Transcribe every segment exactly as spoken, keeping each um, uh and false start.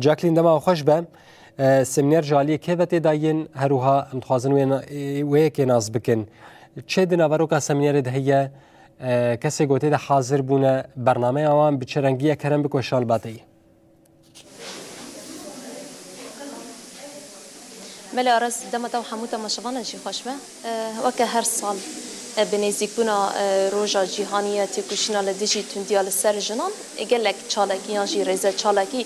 Jacqueline, dema xweş be. E, semîner ji aliyê kê ve tê dayîn? Her wiha em dixwazin wê na-, wê yekê nas bikin. Çi di naveroka semînerê de heye? E, kesê ku tê de hazir bûne, bernameya wan bi çi rengî ye? Kerem bike şal bateyî. Belê Aras, dema te û hemû temaşevanan jî xweş be. Eh, weke her sal, eh, bi nêzîkbûna, eh, Roja Cîhanî ya Têkoşîna li dijî tundiya li ser jinan, eh, gelek çalakî yan jî rêze çalakî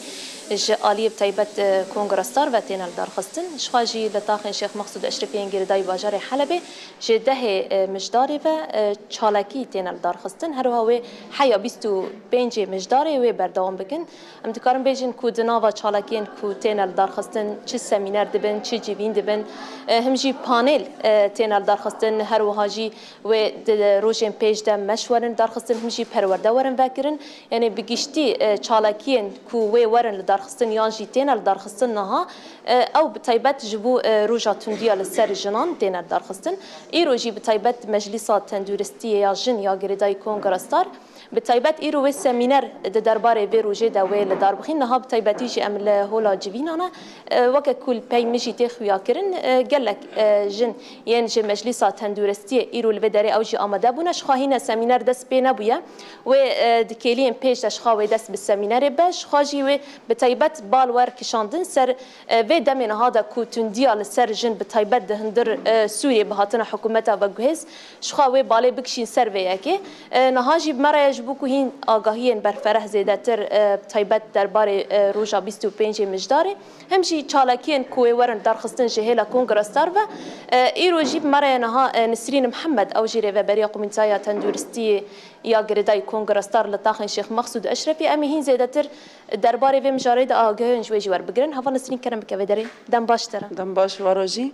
ji aliyê bi taybet, eh, Kongra Star ve têne lidarxistin. Jixwe jî li taxên Şêx Mexsûd Eşrefî yên girêdayî bajarê Helebê ji dehê, eh, Mijdarê ve, eh, çalakî têne lidarxistin. Her wiha wê heya bîst û pêncê Mijdarê wê berdewam bikin. Em dikarin bêjin ku di nava çalakiyên ku têne lidarxistin, çi semîner dibin, çi civîn dibin, e, him jî panel, e, têne lidarxistin, her wiha jî wê di rojên pêş de meş werin lidarxistin, him jî perwerde werin vekirin. Yanî bi giştî, e, çalakiyên ku wê werin lidarxistin yan jî têne lidarxistin niha, e, ew bi taybet ji bo, e, roja tundiya li ser jinan têne lidarxistin. Îro jî bi taybet Meclîsa Tenduristiyê ya Jin ya girêdayî Kongra Star, bi taybet îro wê semîner di derbarê vê rojê de wê li dar bixîn. Niha bi taybetî jî em li Hola Civînan e, e, weke ku li pey min jî tê xuyakirin, e, gelek, e, jin yên ji Meclîsa Tenduristiyê îro li vê derê ew jî amade bûne. Jixwe hîne semîner dest pê nebûye. Wê, e, di kêliyên pêş de jixwe wê dest bi semînerê be. Jixwe jî wê bi taybet bal wer kişandin ser, e, vê demê niha de ku tundiya li ser jin bi taybet di hundir, e, Sûriyê bi hatina hikûmeta veguhêz. Jixwe wê balê bikişîn ser vê yekê. E, niha jî bi me re ye ji bo ku hîn agahiyên berfereh zêdetir, e, taybet derbarê, e, roja bîst û pêncê Mijdarê, hem jî çalakiyên ku wê werin darxistin ji hêla Kongra Star ve. E, îro jî bi me re ye niha, e, Nisrîn Mihemed, ew jî rêveberiya Komîteya Tenduristiyê ya girêdayî Kongra Star li taxên Şêx Mexsûd Eşrefî. Em ê hîn zêdetir derbarê vê mijarê de agahiyên ji wê jî werbigirin. Heval Nisrîn, kerem bike vê derê. Dem baş te re. Dem baş, waro jî.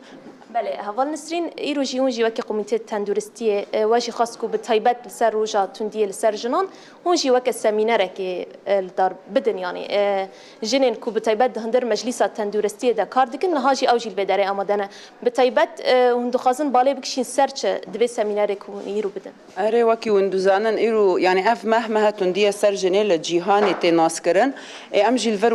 Belê, Heval Nisrîn, îro jî hûn jî wekî Komîtê Tenduristiyê, e, we jî xwest ku bi taybet li ser roja tundiyê li ser jinan, hûn jî weke semînerekê, e, li dar bidin, yanî, e, jinên ku bi taybet di hundir Meclîsa Tenduristiyê de kar dikin, niha jî ew jî li vê derê amade ne. Bi taybet, e, hûn dixwazin balê bikişîn ser çi di vê semînerê ku hûn îro bidin? Erê, wekî hûn dizanin, îro, yanî ev meh, meha tundiyê ser jinê li cîhanê tê naskirin. Ê, em jî li vir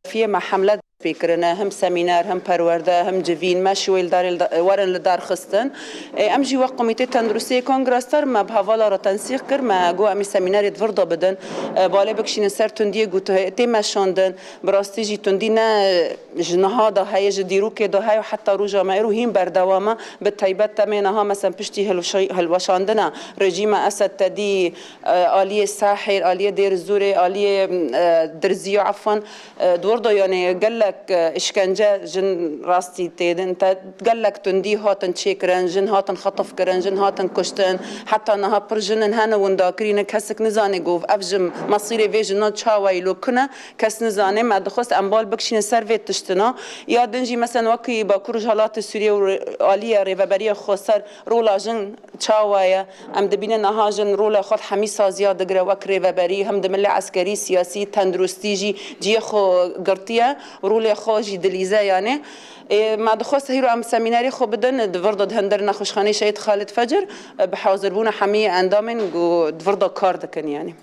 Fiyê me hemle dest pê kirine, him semîner, him perwerde, him civîn, me şiwê li darê li da-, werin li dar xistin. Ê, em jî wek Komîtê Tenduristiyê Kongra Star me bi hevala re tensîq kir, me got em ê semînerê di vir de bidin. Ê, balê bikişînin ser tundiyê ku tu heye, tê meşandin. Bi rastî jî tundî ne ji niha de heye, ji dîrokê de heye û heta roja me îro hîn berdewam e. Bi taybet demê niha, mesela piştî hilweşa-, hilweşandina rejîma Esed te dî, e, aliyê Sahêr, aliyê Dêr Zûrê, aliyê, e, Dirzî, efwan, e, di wir de, yanî gelek, e, îşkence jin rastî têdin. Te gelek tundî hatin çêkirin, jin hatin xetif kirin, jin hatin kuştin. Heta niha pir jinin hene windakirî ne, kesik nizane ku ev ji mesîrê vê jinan çawa yî, lo kune, kes nizane. Me dixwest em bal bikişînin ser vê tiştina. Ya din jî, mesela wekî Bakur Rojhilatê Sûriyê û re-, aliyê Rêveberiya Xweser rola jin çawa ye? Em dibînin niha jin rola xwe hemî saziya digire wek rêveberî, him di milê eskerî, siyasî, tenduristî jî cihê xwe girtiye, rolê xwe jî dilîze yanê. Ê, me dixwest hîro em semînerê xwe bidin, di vir de di hundir nexweşxaneyê Şehîd Xalid Fecir, bi hazirbûna hemî endamên ku di vir de kar dikin yanî.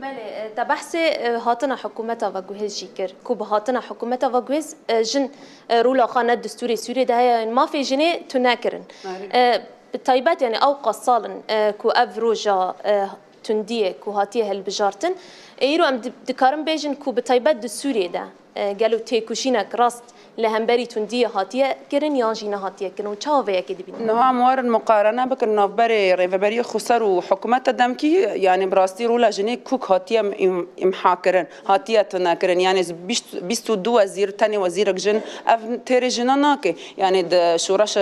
Belê, e, te behsê, e, hatina hikûmeta veguhêz jî kir, ku bi hatina hikûmeta veguhêz, e, jin, e, rola xwe ne destûrê Sûriyê de heye, mafê jinê tune kirin. Erê. E, Bi taybet, yanî ewqas sal in, e, ku ev roja, e, tundiyê ku hatiye hilbijartin, e, îro em di-, dikarin bêjin ku bi taybet di Sûriyê de, e, gelo têkoşînek rast li hemberî tundiyê hatiye kirin yan jî nehatiye kirin û çawa vê yekê dibînin? Niha em warin muqarene bikin navberê Rêveberiya Xweser û hikûmeta demkî, yanî bi rastî rola jinê kûk hatiye im-, im-, imha kirin. Hatiye tune kirin. Yanî bîst, bîst û du wezîr, tenê wezîrek jin, ev têrê jinan nake. Yanî di şoreşa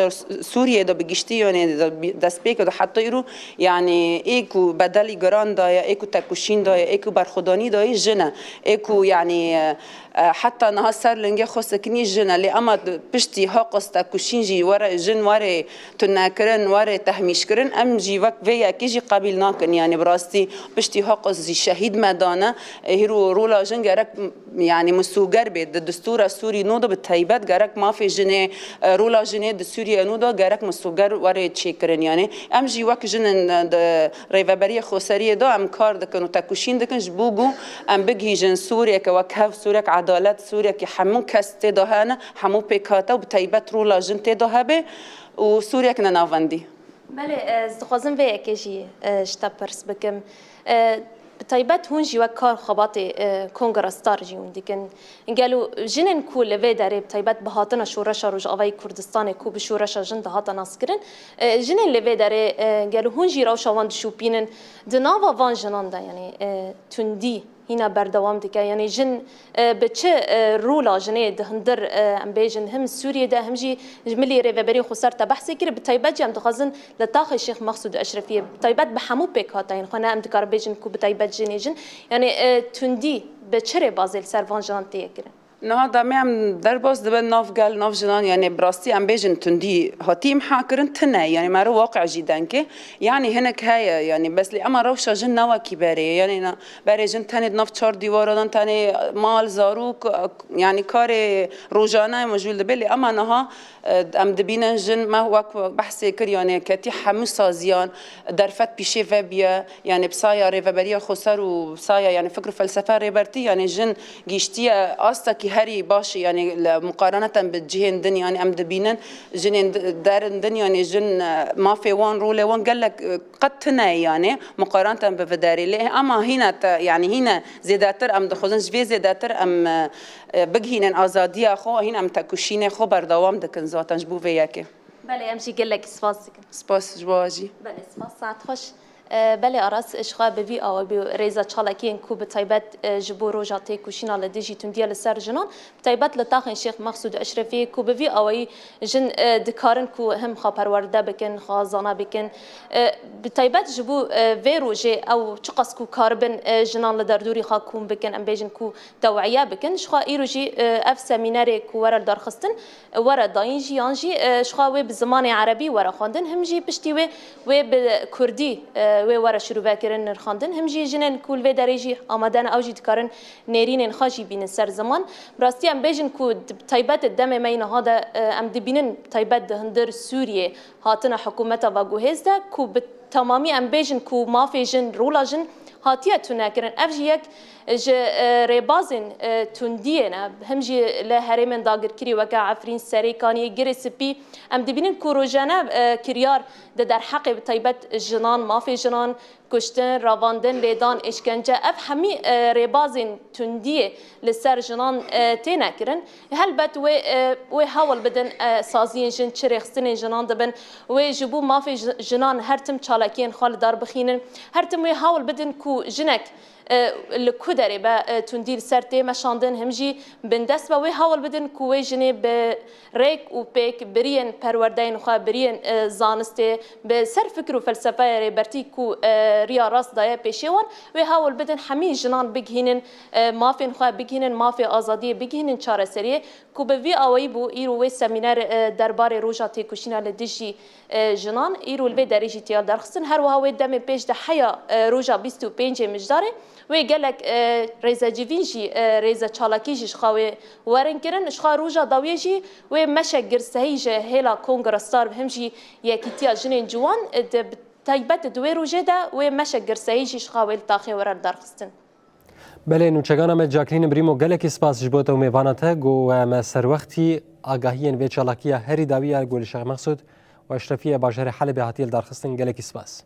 Sûriyê de bi giştî, yanî di destpêkê de heta îro, yanî ê ku bedelî giran daye, ê ku tekoşîn daye, ê ku berxwedanî daye jin e. Ê ku yanî, e, e, Heta niha ser lingê xwe sikinî jin e, lê ema piştî haqas tekuşîn jî were jin were tunekirin, were tehmîşkirin, em jî wek vê yekê jî qebîl nakin. Yanî bi rastî piştî haqas jî şehîd me dane, e, hîro rola jin gerek, yanî misûger bê. Di distûra Sûrî nû de bi teybet gerek mafê jinê, e, rola jinê di Sûriye nû de gerek misûger were çêkirin. Yanî em jî wek jin in, e, di Rêveberiya Xoseriyê de em kar dikin û tekuşîn dikin ji bo ku em bigihîjin Sûriyeke wek hev, Sûriyek edalet, Sûriyekî hemû kes tê de hene, hemû pêk hate û bi teybet rola jin tê de hebe û Sûriyek ne navendî. Belê, ez dixwazim vê yekê jî, e, ji te pirs bikim. E, bi taybet hûn jî wek kar xebatê, e, Kongra Star jî hûn dikin. Gelo jinên ku li vê derê bi taybet bi hatina şoreşa Rojavayê Kurdistanê ku bi şoreşa jin dihate naskirin, e, jinên li vê derê, e, gelo hûn jî rewşa wan dişopînin? Di nava van jinan de, yanî, e, tundî hîna berdewam dike? Yanî jin, e, bi çi, e, rola jinê di hundir, e, em bêjin him Sûriyê de him jî ji milî Rêveberiya Xweser te behsê kir, bi taybet jî em dixwazin li taxê Şêx Mexsûd Eşrefiyê, bi taybet bi hemû pêkhateyên xwe, ne em dikarin bêjin ku bi taybet jinê jin, yanî, e, tundî bi çi rêbazê li ser van jinan tê kirin? Niha demê em derbas dibe nav gel, nav jinan, yanî bi rastî em bêjin tundî hatî imha kirin, tune, yanî meriv waqe jî dengê. Yanî hinek heye, yanî bes lê ema rewşa jin ne wekî berê ye. Yanî na, berê jin tenê di nav çar dîwara dan, tenê mal, zarok, yanî karê rojane mijûl dibe. Lê ema niha, e, em dibînin jin, me wek behsê kir, yanî ketî hemû saziyan, derfet pîşê ve bûye. Yanî bi saya Rêveberiya Xweser û bi saya, yanî fikr û felsefe Rêbertî, yanî jin gihîştiye astekî herî baş, yanî li muqareneten bi cihên din, yanî em dibînin jinên d-, derin din, yanî jin, e, mafê wan, rolê wan gelek, e, qet tune ye, yanî muqareneten bi vê derê. Lê ema hîne te, yanî hîne zêdetir em dixwazin, ji vê zêdetir em, e, e, bigihînin azadiya xwe, hîn em tekuşînê xwe berdewam dikin zaten ji bo vê yekê. Belê, em jî gelekî spas dikin. Spas ji bo jî. Belê, spas, saet xweş. E, belê, Aras, ji xwe bi vî awayî bû rêza çalakiyên ku bi taybet, e, ji bo roja têkoşîna li dijî tundiya li ser jinan, bi taybet li taxên Şêx Mexsûd Eşrefiyê ku bi vî awayî jin, e, dikarin ku him xwe perwerde bikin, xwe zana bikin. E, bi taybet ji bo, e, vê rojê ew çiqas ku karibin, e, jinan li derdorî xwe kom bikin, em bêjin ku tewiye bikin. Ji xwe îro jî, e, ev semînerê ku were lidarxistin, were dayîn jî, yan jî, e, ji xwe wê bi zimanê erebî were xwendin, him jî piştî wê, wê bi kurdî, e, wê were şirove kirin, nirxandin, him jî jinên ku li vê derê jî amade ne, ew jî dikarin nêrînên xwe jî bînin ser ziman. Bi rastî em bêjin ku di taybet demê me yî niha de, e, em dibînin taybet di hundir Sûriyê hatine hikûmeta veguhêz de ku bi temamî em bêjin ku mafê jin, rola jin hatiye tunekirin. Ev jî yek ji, e, rêbazên, e, tundiyê ne. Him jî li herêmên dagirkirî weke Efrîn, Serê Kaniyê, Girê Spî em dibînin ku rojane, e, kiryar di derheqê bi taybet jinan, mafê jinan, kuştin, revandin, lêdan, êşkence, ev hemî, e, rêbazên tundiyê li ser jinan, e, têne kirin. Helbet wê, e, wê hewl bidin, e, saziyên jin çi rêxistinên jinan dibin, wê ji bo mafê ji-, jinan her tim çalakiyên xwe li dar bixînin, her tim wê hewl bidin ku jinek, e, li ku derê be, e, tundî li ser tê meşandin, him jî bindest be, wê hewl bidin ku wê jinê bi rêk û pêk biriyên perwerdeyên xwe, biriyên, e, zanistê, bi ser fikr û felsefeya Rêbertî ku, e, riya rast daye pêşê wan, wê hewl bidin hemî jinan bigihînin, e, mafên xwe bigihînin, mafê azadiyê bigihînin çareseriyê. Ku bi vî awayî bû, îro wê semîner, e, derbarê roja têkoşîna li dijî, e, jinan, îro li vê derê jî tê derxistin. Her wiha wê demê pêş de heya, e, roja bîst û pêncê Mijdarê, wê gelek, e, rêzecivîn jî, e, rêze çalakî jî ji xwe wê werin kirin. Ji xwe roja dawiyê jî wê meşek girsehî ji hêla Kongra Star, him jî Yekîtiya Jinên Ciwan, e, di, bi taybet di wê rojê de wê meşek girsehî jî ji xwe wê li taxê were li dar xistin. Belê, nûçegana me Jacqueline Brîmo, gelekî spas ji bo te û mêvana te. Got we me serwextî agahiyên vê çalakiya herî dawî ya ku li Şêx Mexsûd û Eşrefiyê bajarê Helebê hatiye lidarxistin. Gelekî spas.